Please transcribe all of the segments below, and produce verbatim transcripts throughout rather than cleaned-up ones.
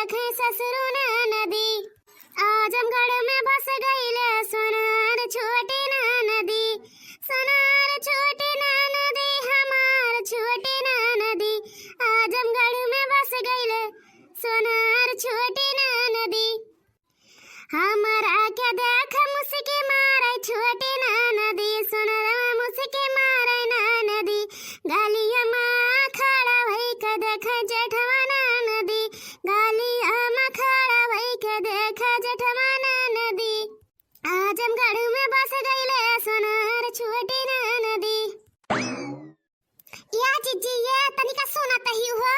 देखे ससुरो ननदी, आजमगढ़ में बस गईले सोनार छोटी ननदी, सोनार छोटी ननदी, हमार छोटी ननदी, आजमगढ़ में बस गईले सोनार छोटी ननदी। हमरा के देख मुस्की मारे छोटी ननदी, सोनरवा मुस्की मारे ननदी, गलिया में खड़ा भई के देखे जेठवा ननदी, गलिया में खड़ा भई के देखे जेठवा ननदी, आजमगढ़ में बस गईले सोनार छोटी ननदी। या जिज्जी, ये तनिका सुनत ही हो।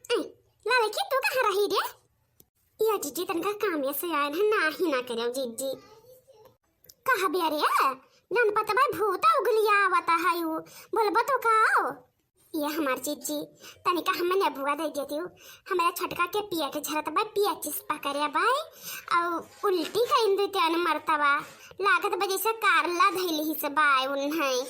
ए, लड़की, तू कहाँ रही रे? या जिज्जी, तनिका कामे से आए हैं, ना ही ना करो जिज्जी। कहा बे रे, जन पतबा भूत उगलिया आवत है यू, बोलबो तो का हो? ये हमार जिज्जी, तनिका हमें नेबुआ दे देती हो, हमारे छोटका के पेट झरत बा, पेचिस पकड़े बा, और उल्टी कइन दे तेन मरतबा, लागत बा जैसे कारला धैली ही से बाय उन्हें।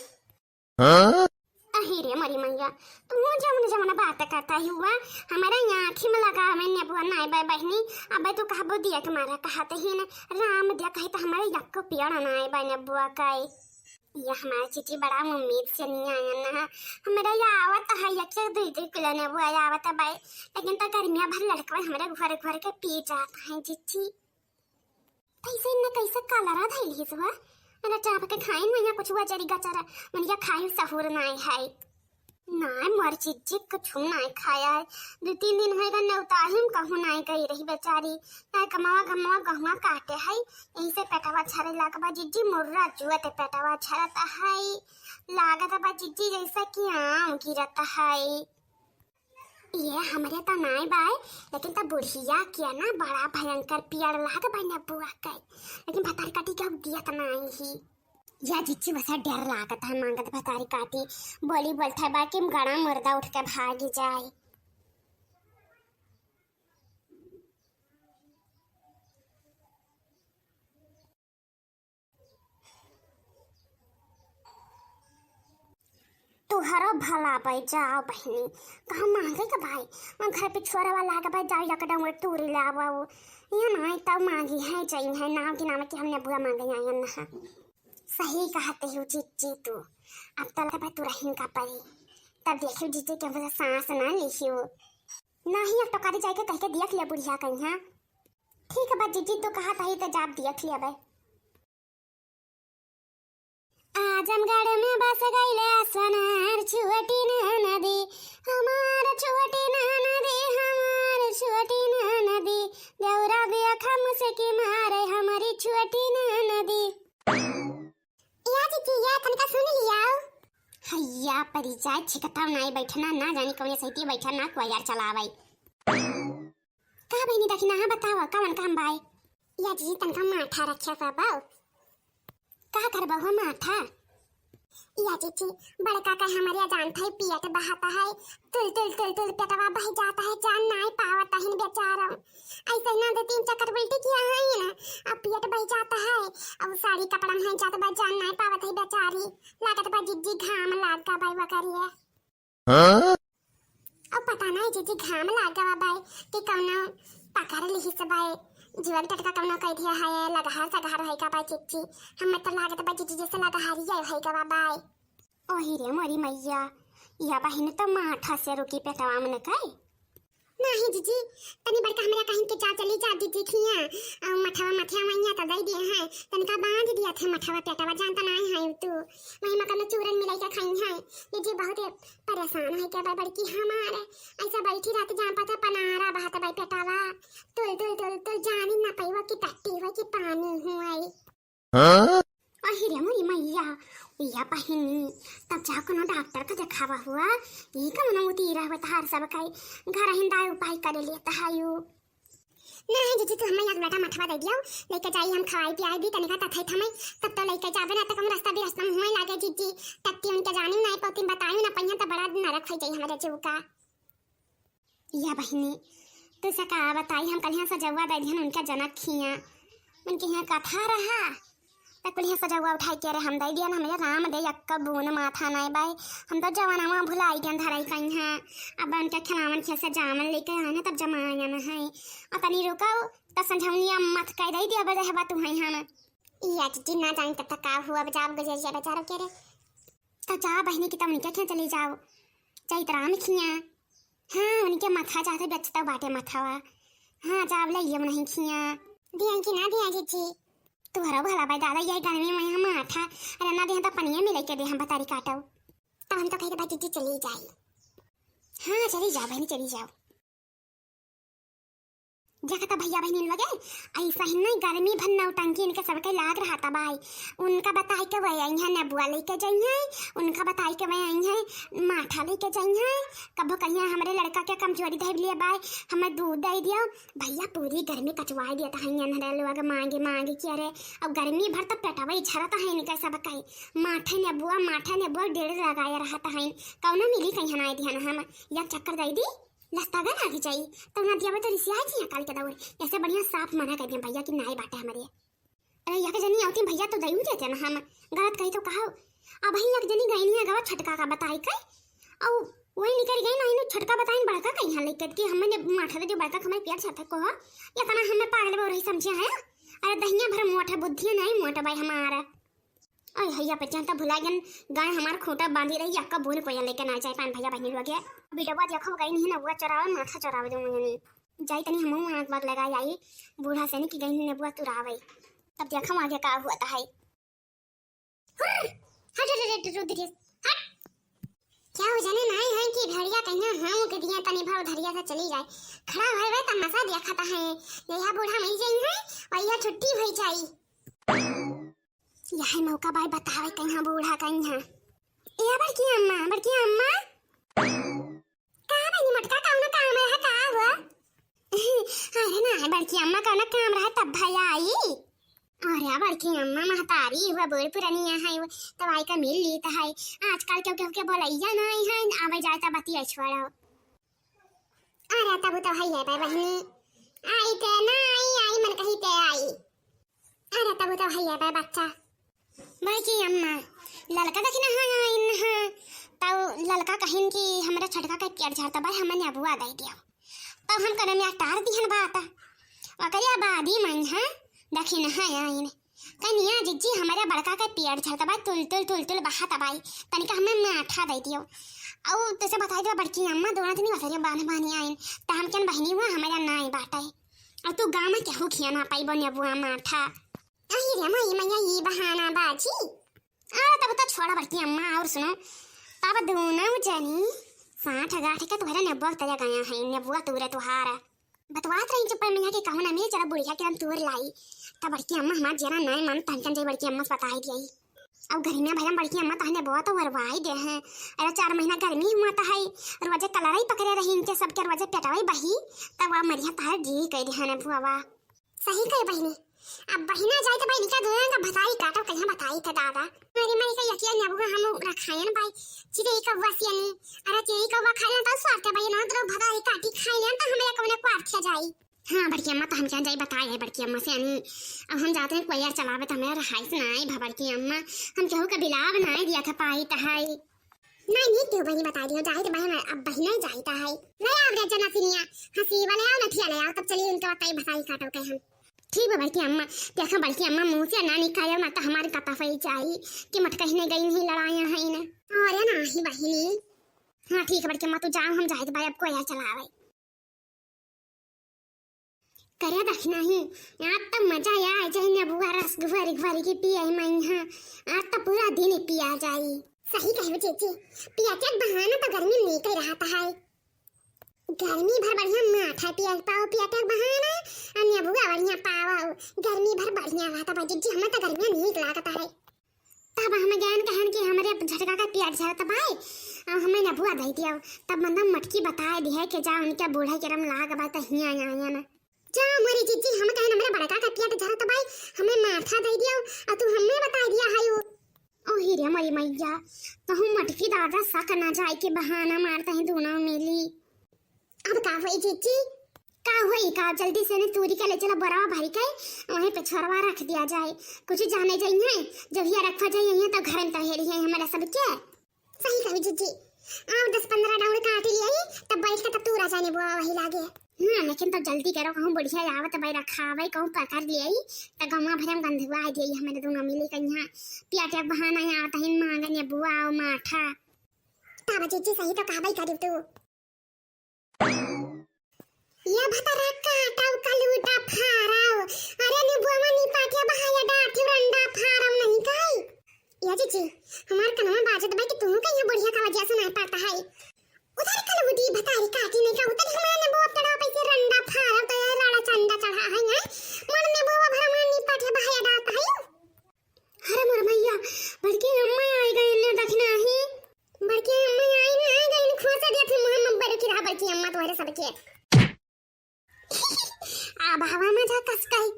हाँ? अही रे मोरी मैया, तू जौन जौन बात करता ही हुआ, हमारे आँखी में लगा हमें नेबुआ नाय बा बहिनी। अब तू कहबो दिया के मारा कहत ही न, राम दिया कही तो हमारे यक्को पेड़ नाय बा नेबुआ का। ये हमारे जिज्जी बड़ा उम्मीद से नहीं आया ना, हमारे या आवत है एक एक दुई दुई किलो नेबुआ आवत है भाई, लेकिन तो गर्मिया भर लड़कवा हमारे घर घर के पी जात है जिज्जी। कैसे इनने कैसे कलरा धइल हिस हुआ? मेरा चाप के खाइन में यहाँ कुछ हुआ जरी गचरा, मन या खाइल सहूर नाय है। नाय मोर जिज्जी कुछ नाय खाया है। दो तीन दिन होएगा नेवताही में कहूँ नाय गई रही बेचारी। नाय कमावा कमावा गहुआ काटे है, यही से पेटवा झरे लागबा जिज्जी, मुर्रा जुआ ते पेटवा झरत है। लागत बा जिज्जी जैसे कि आम गिरत है। ये हमरे तो नाय बाय, लेकिन त बुढ़िया के ना बड़ा भयंकर पियर लाग बा नेबुआ के, लेकिन भतारी काटी के दियत नाय ही। या जिज्जी वैसा डर लागत है मांगत भतारी काटी, बोली बोलत है बा कि गड़ा मुर्दा उठ के भागी जाए। तुहरो भला बाई, जाओ बहिनी, कहाँ मांगे के भाई, मन घर पे छोरा वाला के भाई, जाओ या कदम वो टूरी ले आवो। ये नाई तब मांगी है, जाइन है, नाव के नाम के हमने बुआ मांगे आयन ना। सही कहते हो जिज्जी तू, अब तल भाई तू रहीन का परी, तब देखियो जिज्जी के मुझे सांस ना लिखियो। नाही, अब टोकारी जाए के कह के दिया खिया बुढ़िया कहीं, हाँ? ठीक है बा जिज्जी, तू कहा तही तो जाब दिया खिया बे। आजमगढ़ में बस गईले सोनार छोटी ननदी, हमार छोटी ननदी, हमार छोटी ननदी, देवरा देखा मुस्की मारे हमारी छोटी ननदी। या जिज्जी, या तनिका सुन लिया। हैया परी जाए छिकताव नाई बैठना, ना जानी कौने सहिती बैठा ना कोई यार चलावे। का बहिनी दखिना, हाँ बतावा, कवन काम बाय? या जिज्जी तनका माठा रख्या सब। का करबा हो माठा? या जिज्जी, बड़का का हमरे जान थाई पियत बहाता है, तुल तुल तुल तुल पेटवा बह जाता है, जान नाय पावत है बेचारा। ऐसे ना दो तीन चक्कर उल्टी किया है ना, अब पेट बह जाता है, अब साड़ी कपड़ा में जात बा, जान नाय पावत है बेचारी। लागत बा जिज्जी घाम लाग गा बाय वकरिया। हाँ? अब पता नहीं जिज्जी घाम लाग गवा बाय कि कौनो पकड़ लिही से बाय, जीवन टटका कौनो कह दिया है, लगहार सगहार है का बाय जिज्जी? हमें तो लागत बा जिज्जी जैसे लगहारिया है गवा बाय। ओही रे मोरी मैया, या बहिन तो माठा से रुकी पेटवा में कई। नाही जिज्जी, तनी बड़का हमरा कहिन के जा चली जा जिज्जी खिया, आ मठवा मठिया मैया तो दे दिए हैं, तनिका बांध दिया थे मठवा पेटवा, जानता नहीं है तू, वही में कौनो चूरन मिलाई के खाई है। जिज्जी बहुत परेशान है क्या बा बड़की हमार, ऐसा बैठी रहती जान पता पनारा बहत बाई पेटावा, तुल तुल तुल तुल जानी ना पैवा कि टट्टी हुई कि पानी हुई। हाँ? अहि रे मोरी मैया, या बहिनी, तब जा कोनो डॉक्टर का देखावा हुआ, ये कौनो उती रहवे तहार सब कई, घर हिंदा उपाय कर लेता है यू। नहीं जिज्जी, तू हमें एक लोटा मठवा दे दियो, लेके जाई हम खवाई पियाई दी तनिका तथई थमई, तब तो लेके जाबे ना तो कम रास्ता भी रास्ता में हुए लागे जिज्जी, तत्ती उनके जानी ना पौती बताई ना पहिया तो बड़ा नरक हो जाई हमारे जीव का। या बहिनी, तू से का बताई, हम कल यहाँ सजौआ दे दिहन उनका जनक खिया, उनके यहाँ कथा रहा, त कुलिया सजउवा उठाइ के अरे हम दइ दियन, हमरे राम दे यक्का बून माथा नाई बाय। हम तो जवनवा भुलाई गयन धरइ कइहाँ। अब उनके खिलावन खेत से जामन लइके आयन तब जमायन है। अ तनी रुकउ, त संझौनिया मत कइ दइ दिया बजे हवा तू है हम। ई आज जिन्ना जाइन तब तक का हुआ, अब जाब गुजरिया बेचारो के रे। त जा बहिनी की तब उनके खेत चली जाओ। चैत राम खिया। हाँ, उनके माथा जाते बेचता बाटे माथावा। हाँ, जाब ले ये नहीं खिया। दिया कि ना दिया जीजी? तुहरो भला बाय दादा, यही गर्मी में हम माथा, अरे ना दे तो पनिया मिले के दे हम बतारी काटो। तब हम तो कहे के बाद जीजी चली जाई। हाँ, चली जाओ बहिनी, चली जाओ। देखा त भइया बहिनी लोगे, अइसा ही नहीं, गर्मी भर नौटंकी इनके सबके लाग रहा था बाय। उनका बताई के वह अइहैं नेबुआ लइके जइहैं, उनका बताई के वह अइहैं माठा लइके जइहैं। कबो कहिहैं हमरे लड़का के कमजोरी धइ लिए बाय, हमें दूध दइ दियो। भइया पूरी गर्मी कचवाइ दिया था, हइहैं इनहरे लोग मांगी मांगी के अरे। अब गर्मी भर त पेटवा ही झरत है इनके सबके। माठा नेबुआ, माठा नेबुआ डेढ़ लगाए रहत है। कउनो मिली कहिहैं नाई दिहन हम, या चक्कर दइ दी। लस्तागा लाग जाई, तब ना दिया तो रिसिया जी काल के दौर। ऐसे बढ़िया साफ मना कइ दिया भइया कि नाई बाटे हमरे। अरे एक जनी अउती भइया तो दइउ देते ना हम, गलत कही तो कहो। अबहीं एक जनी गइनी है गवा छटका का बताई के, अउ वही निकल गई ना, इन्हें छटका बताइन बड़का कहिहैं लइके कि हमने माठा दे जो बड़का हमारे प्यार साथे को हो, या तना हमें पागल बो रही समझे है। अरे दहिया भर मोटा बुद्धि नाई मोटा बाय हमारा। अरे हइया पे जानता भुला गन, गाय हमार खूंटा बांधी रही, यक्का बून कोया लइके ना जाए पान भइया बहिनी लोगे। बिटवा देखो गई नहीं ना, वो चरावे, माथा चरावे दो मुझे नहीं। जाई तनी हमहू आँख बाग लगाई आई, बूढ़ा से नहीं कि गई नहीं नेबुआ तुरावे। तब देखो आगे का हुआ था है। हुर्र! हट, हट, हट, रुद्र, हट। क्या हो जाने नाई है कि भेड़िया कहिया हाँ के दिया तनी भाव धरिया से चली जाए। खड़ा भय वे तमाशा देखा था है। यह बूढ़ा मर जाई है और यह छुट्टी भई जाई। यही मौका बाय बतावे कहिया बूढ़ा कहिया। ए बड़की अम्मा, बड़की अम्मा। का बनी मोटका, कउनो काम रहा का हो? अरे ना बड़की अम्मा, कउनो काम रहा तब भई आई। अरे बड़की अम्मा महतारी हुआ बूढ़ पुरनिया है वो, तब आई का मिल ली तो है। आजकल केहू केहू के बोलैया नाई है, आवे जाए तब बतिया छोड़ो। अरे तब तो भइया बे बहिनी, आई ते ना आई, आई मन कही ते आई। अरे तब तो भइया बे बच्चा। बड़की अम्मा, ललका देखी ना हाँ आइन है, तब ललका कहिन कि हमरा छटका के पेट झरता बा, हमने नेबुआ दे दियो। तब हम कने में टार दिहन बात। ओकरे आबादी में है, देखी ना हाँ आइन। कनिया जिज्जी, हमरे बड़का के पेट झरत बाय, तुल तुल तुल तुल बहात बाय, तनिका हमें माठा दे दियो। अउ तैसे बताई दियो बड़की अम्मा, दोनों तनी बसरिया बान्ह बान्ह आइन, त हम केन बहिनी हुआ, हमरा नाई बाटे। अउ तू गाँव में केहू खिया ना पाइबो नेबुआ माठा। अही रे माई मैया, ई बहाना बाजी। अरे तब तो छोड़ा बड़की अम्मा, और सुनो, तब दोनों जनी साठ गाठ के तुहरे नेबुआ तले गया है, नेबुआ तूरे तुहारा। बतवात रही चुप्पे में कि कहूँ ना मिल, चला बुढ़िया के हम तूर लाई। तब बड़की अम्मा हमार जेरा नाय मन तहन जाई बड़की अम्मा से बताई दिया। अब गर्मियाँ भरम बड़की अम्मा तहने बहुत वरवाई दे हैं। अरे चार महीना गर्मी हुआ तो है, रोजे कलरई पकड़े रही इनके सबके, रोजे पेटवाई बही, तब वह मरिया तार ढीक कह दे हैं बुआवा। सही कहे बहिनी, अब बहिना जाए तो भाई निका दोनों का भताई काटो कहिया बताई थे दादा। मेरी मरी का यकिया नेबुआ हम रखायन भाई, चिड़ई कौवा सियानी, अरे चिड़ई कौवा खाए ना तो स्वार्थ है भाई, ना तो भताई काटी खाए ना तो हमें कौन को अर्थ जाई। हाँ बड़की अम्मा, तो हम क्या जाई बताए है बड़की अम्मा से अनी। अब हम जाते हैं कोयर चलावे, तो हमें रहाइश ना आई भा बड़की अम्मा, हम केहू का बिलाव ना आई दिया था पाई तहाई। नहीं नहीं, क्यों बहिनी बता दियो, जाहिर बहन है, अब बहिना ही जाहिता है। ले आओ रे जना सिनिया, हंसी वाले आओ, नथिया ले आओ, तब चलिए इनके बताई भसाई काटो के हम। ठीक बा बड़की अम्मा, देखा बड़की अम्मा मुंह से ना निकायो ना तो हमारे कता फई जाई कि मत कहीं गई नहीं लड़ाया है इन्हें। अरे नाही बहिनी। हाँ ठीक है बड़की अम्मा, तू जाओ, हम जाहिर भाई अब कोयर चलावे। करे दखना ही, आज तो मजा आ जाए नेबुआ रस घुरी घुरी के पिए मइहाँ, आज तो पूरा दिन पिया जाई। सही कहबे चेची, पिया के बहाना तो गर्मी में नीक रहता है। गर्मी भर बढ़िया माठा पिया के पाओ, पिया के बहाना, आ नेबुआ बढ़िया पाओ, गर्मी भर बढ़िया रहता बा चेची, हमें तो गर्मी नीक लागता है। तब हम गयन कहन कि हमरे झटका का पेट झरत बाय, अब हमें नेबुआ दे दियो। तब मतलब मटकी बताए दिहे कि जा उनके बूढ़ा के रम लाग बा त हियाँ आयन। जा मोरी जिज्जी, हम कहन हमरे बड़का का पेट झरत बाय, हमें माठा दे दियो, आ तू हमें बताए दिया है वो। ओ हीरे मोरी मैया, तो हम मटकी दादा सक ना जाए के बहाना मारते हैं दोनों मिली। अब का होई जीजी? का हुआ ई का? जल्दी से ने तूरी के ले चला बोरावा भरी के, वहीं पे छोरवा रख दिया जाए। कुछ जाने जाइए, जब हिया रखा जाइए, तो घर में तो हेरी है हमारा सबके। सही कही जीजी। आव दस पन्द्रह डाउर काटी लियाई, तब बैठ के तब तूरा जाए नेबुआ वही लागे। हाँ, लेकिन तब जल्दी करो, कहूँ बुढ़िया आवत बाई रखावे, कहूँ पकड़ लियाई, त गौवा भरे में गंधवा दियाई हमरे दोनों मिली के यहाँ। पियाटिया के बहाना आवत हिन मांगे नेबुआ और माठा। तब जीजी सही तो कहबई करी तू। ये भतरा काटव कलूटा फारव। अरे नेबुआ नी पाके बहाया डाठी रंडा फारव नहीं काई। ये जीजी, हमार कनवा बाजत बा कि तू कहीं बुढ़िया का वजह से नहीं पड़ता है। उधर कलूटी भतारी काटी नहीं का, उधर हमारे नेबुआ तड़ा पैसे रंडा फारव तो ये राड़ा चंडा चढ़ा है ना। मन नेबुआ भरमान नी पाके बहाया डालता है। अरे मोर भैया, बड़की अम्मा आई गई ने दखना ही। बड़की अम्मा आई ना, आई गई ने खोसा देत ही मुँह में बड़की रहा बड़की अम्मा तोहरे सबके। अब हवा में जा कस गई।